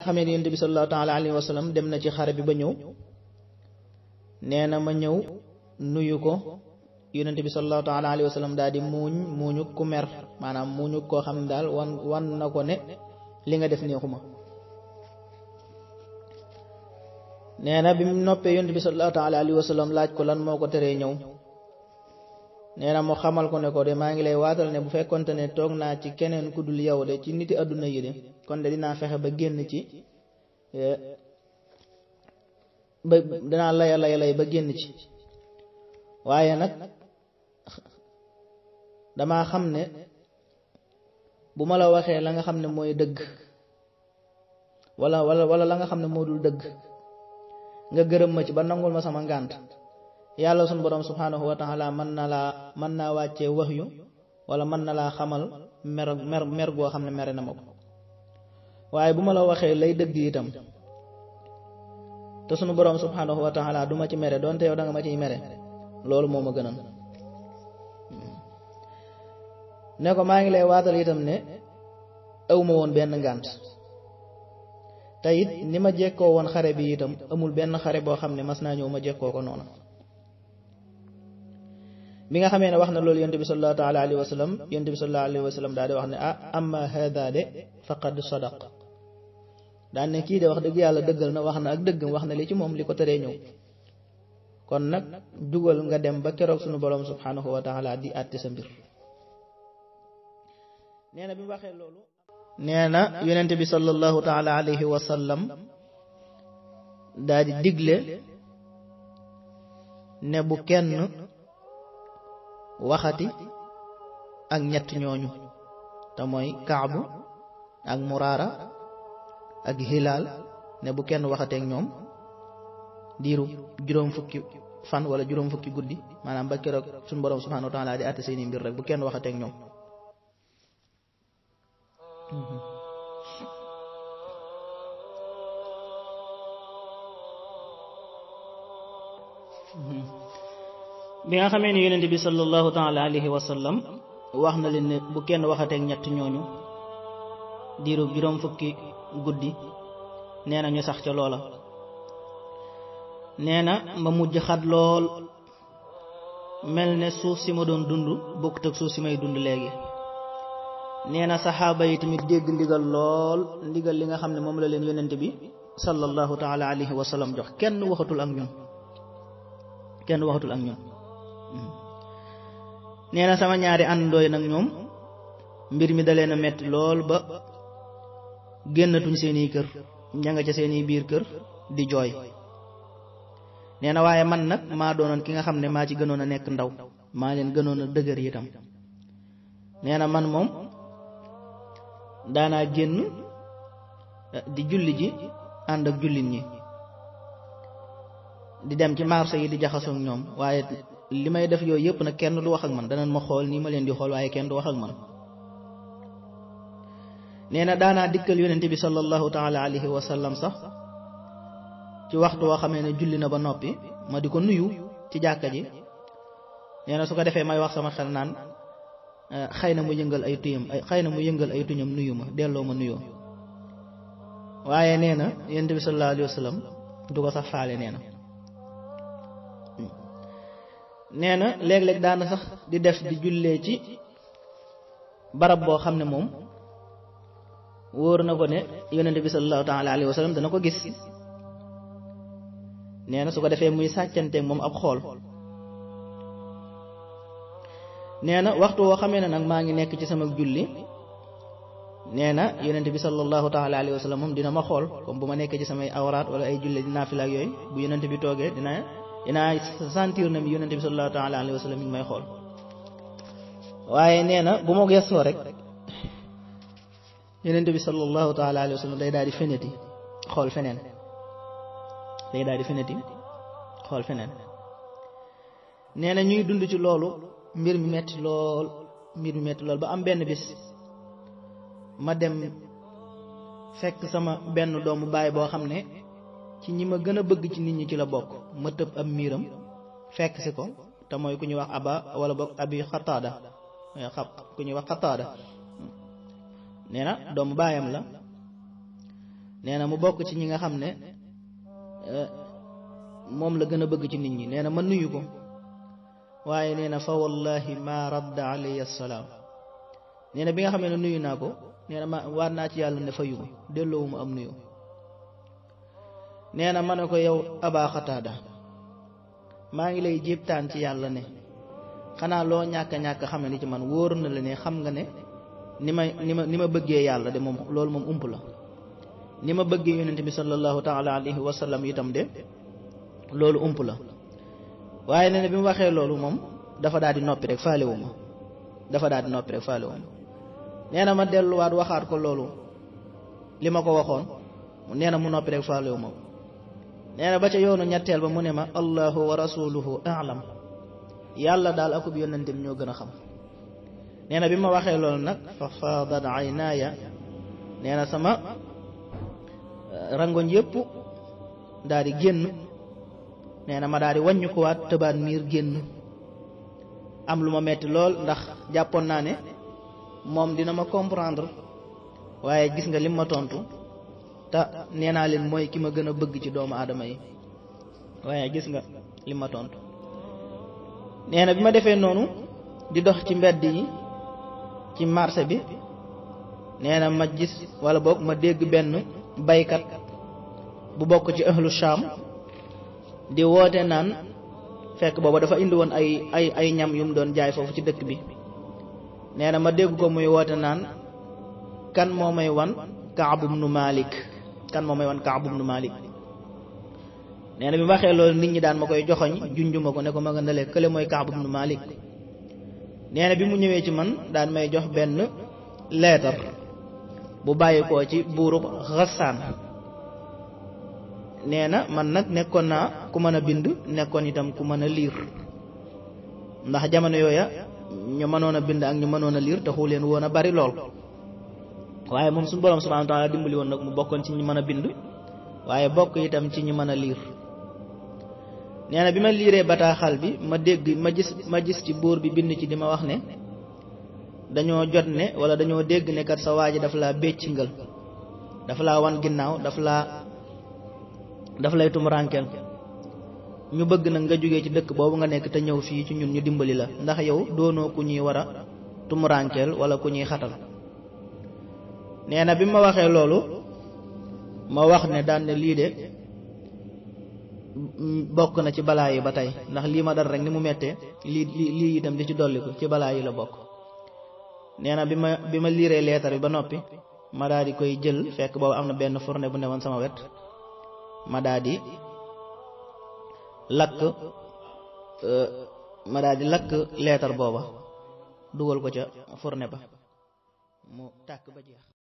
xamee ne yonent bi sallallahu taala alayhi wa sallam dem na ci xare bi ba ñëw nee na ma ñëw nuyu ko yonent bi sallallahu taala alayhi wa sallam daal di muuñu ku mer maanaam muuñu koo xam ne daal wan na ko ne li nga def neexuma nee na bi mu noppee yonent bi sallallahu taala alayhi wa sallam laaj ko lan moo ko teree ñëw nee na mu xamal ko ne ko de maa ngi lay waatal ne bu fekkonte ne toog naa ci keneen ku dul yow de ci niti àdduna yi de kon de dinaa fexe ba génn ci ba danaa lay ba génn ci waaye nag damaa xam ne bu ma la waxee la nga xam ne mooy dëgg wala la nga xam ne moo dul dëgg nga gërëm ma ci ba nangul ma sama ngànt yàlla sunu borom subhanahu wa taala mën naa wàccee wahyu wala mën na laa xamal mer goo xam ne mere na ma ko waaye bu ma la waxee lay dëgg itam te sunu borom subhanahu wa taala du ma ci mere doonte yow da nga ma ciy mere loolu moo ma gënal ne ko maa ngi lay waatal itam ne awma woon benn ngànt te it ni ma jekkoo woon xare bi itam amul benn xare boo xam ne mas naa ñëw ma jekkoo ko noonu bi nga xamee ne wax na loolu yonent bi sallallahu taala alayhi wa sallam yonent bi sallallahu alayhi wa sallam daal di wax ne amma hada de faqad sadaq daan ne kii de wax dëgg yàlla dëggal na wax na ak dëggam wax na li ci moom li ko teree ñëw kon nag dugal nga dem ba keroog sunu borom subhanahu wa taala di àtte sa mbir nee na bi mu waxee loolu nee na yonent bi sallallahu taala alayhi wa sallam daal di digle ne bu kenn waxati ak ñett ñooñu te mooy Kaabu ak Muraara ak Hilaal ne bu kenn waxateek ñoom diiru juróom fukki fan wala juróom fukki guddi maanaam ba keroog suñu borom subhanahu wa taala di àtte seeni mbir rek bu kenn waxateek ñoom bi nga xamee ni yonent bi sallallahu taala alayhi wa sallam wax na leen ne bu kenn waxateek ñett ñooñu diiru juróom fukki guddi nee na ñu sax ca loola nee na ma mujj xat lool mel ne suuf si ma doon dund bokkut ak suuf si may dund léegi nee na saxaaba yi tamit dégg ndigal lool ndigal li nga xam ne moom la leen yonent bi sallallahu taala alayhi wa sallam jox kenn waxatul ak ñun nee na sama ñaari àndandooy nag ñoom mbir mi da leen a metti lool ba génnatuñ seeni kër ña nga ca seeni biir kër di jooy nee na waaye man nag maa doonoon ki nga xam ne maa ci gënoon a nekk ndaw maa leen gënoon a dëgër itam nee na man moom daanaa génn di julli ji ànd ak jullit ñi di dem ci marché yi di jaxasoo ak ñoom waaye li may def yooyu yëpp nag kenn du wax ak man danañ ma xool nii ma leen di xool waaye kenn du wax ak man nee na daanaa dikkal yonent bi sallallahu taala alayhi wa sallam sax ci waxtu woo xamee ne julli na ba noppi ma di ko nuyu ci jàkka ji nee na su ko defee may wax sama xel naan xëy na mu yëngal ay tuñam nuyu ma delloo ma nuyoo waaye nee na yonent bi sallallahu alayhi wa sallam du ko sax faale nee na léeg-léeg daana sax di def di jullee ci barab boo xam ne moom wóor na ko ne yonent bi sallallahu taala alayhi wa sallam dana ko gis nee na su ko defee muy sàccanteeg moom ab xool nee na waxtu woo xamee ne nag maa ngi nekk ci sama julli nee na yonent bi sallallahu taala alayhi wa sallam moom dina ma xool comme bu ma nekkee ci samay awraat wala ay julli dinaa fi la ak yooyu bu yonent bi toogee dinaa sentir na mi yonent bi sallallahu taala alayhi wa sallam mi ngi may xool waaye nee na bu ma gëstoo rek yonent bi sallallahu taala alayhi wa sallam day daal di feneti xool feneen nee na ñuy dund ci loolu mbir mi metti lool ba am benn bis ma dem fekk sama benn doomu baay boo xam ne ci ñi ma gën a bëgg ci nit ñi ci la bokk ma tëb ab miiram fekk si ko te mooy ku ñuy wax wala boog abi xataada ku ñuy wax xataada nee na doomu baayam la nee na mu bokk ci ñi nga xam ne moom la gën a bëgg ci nit ñi. nee na ma nuyu ko waaye nee na fa wallahi ma radda alayya salaam. nee na bi nga xam ne nuyu naa ko nee na ma waat naa ci yàlla ne fayu ma delloowu ma am nuyu. nee na ma ne ko yow Aba Xataada maa ngi lay jéptaan ci yàlla ne xanaa loo ñàkk xam ne ni ci man wóor na la ne xam nga ne ni ma bëggee yàlla de moom loolu moom ump la. ni ma bëggee yonent bi sallallahu taala alayhi wa sallam itam de loolu ump la. waaye nee na bi mu waxee loolu moom dafa daal di noppi rek faalewu ma nee na ma delluwaat waxaat ko loolu li ma ko waxoon nee na mu noppi rek faalewu ma. nee na ba ca yoonu ñetteel ba mu ne ma allahu wa rasuluhu a'lam, yàlla daal akub yonentam ñoo gën a xam. nee na bi ma waxee loolu nag fa faadat aynaaya, nee na sama rangoñ yëpp daal di génn. nee na ma daal di wàññi ko waat tëbaat miir génn. am lu ma metti lool ndax jàppoon naa ne moom dina ma comprendre waaye gis nga lim ma tontu te nee naa leen mooy ki ma gën a bëgg ci doomu aadama yi waaye gis nga lim ma tontu. nee na bi ma defee noonu di dox ci mbedd yi ci marché bi nee na ma gis wala boog ma dégg benn baykat bu bokk ci ahlu Sham di woote naan fekk booba dafa indi woon ay ñam yu mu doon jaay foofu ci dëkk bi. nee na ma dégg ko muy woote naan kan moo may wan Kaab ibnu Malik, kan moo may wan Kaab ibnu Malik. nee na bi ma waxee loolu nit ñi daan ma koy joxoñ junjuma ko ne ko ma nga nelee kële mooy Kaab ibnu Malik. nee na bi mu ñëwee ci man daan may jox benn leetar bu bàyyikoo ci buurub Ghassan. nee na man nag nekkoon naa ku mën a bind nekkoon itam ku mën a liir ndax jamono yooya ñu mënoon a bind ak ñu mënoon a liir taxu leen woon a bari lool. waaye moom suñu borom subhanahu wa ta'ala dimbali woon nag mu bokkoon ci ñi mën a bind waaye bokk itam ci ñi mën a liir. nee na bi ma liiree bataaxal bi ma gis ci buur bi bind ci di ma wax ne dañoo jot ne wala dañoo dégg ne kat sa waa ji dafa laa béccingal, dafa laa wan ginnaaw, daf lay tumurankeel. ñu bëgg nag nga jógee ci dëkk boobu nga nekk te ñëw fii ci ñun ñu dimbali la ndax yow doonoo ku ñuy war a tumurankeel wala ku ñuy xatal. nee na bi ma waxee loolu ma wax ne daan ne lii de bokk na ci balaa yi ba tey ndax lii ma dal rek ni mu mettee lii itam di ci dolliku ci balaa yi la bokk. nee na bi ma liiree leetar bi ba noppi ma daal di koy jël fekk boobu am na benn fourne bu newoon sama wet ma daal di lakk leetar booba dugal ko ca fourne ba mu tàkk ba jeex.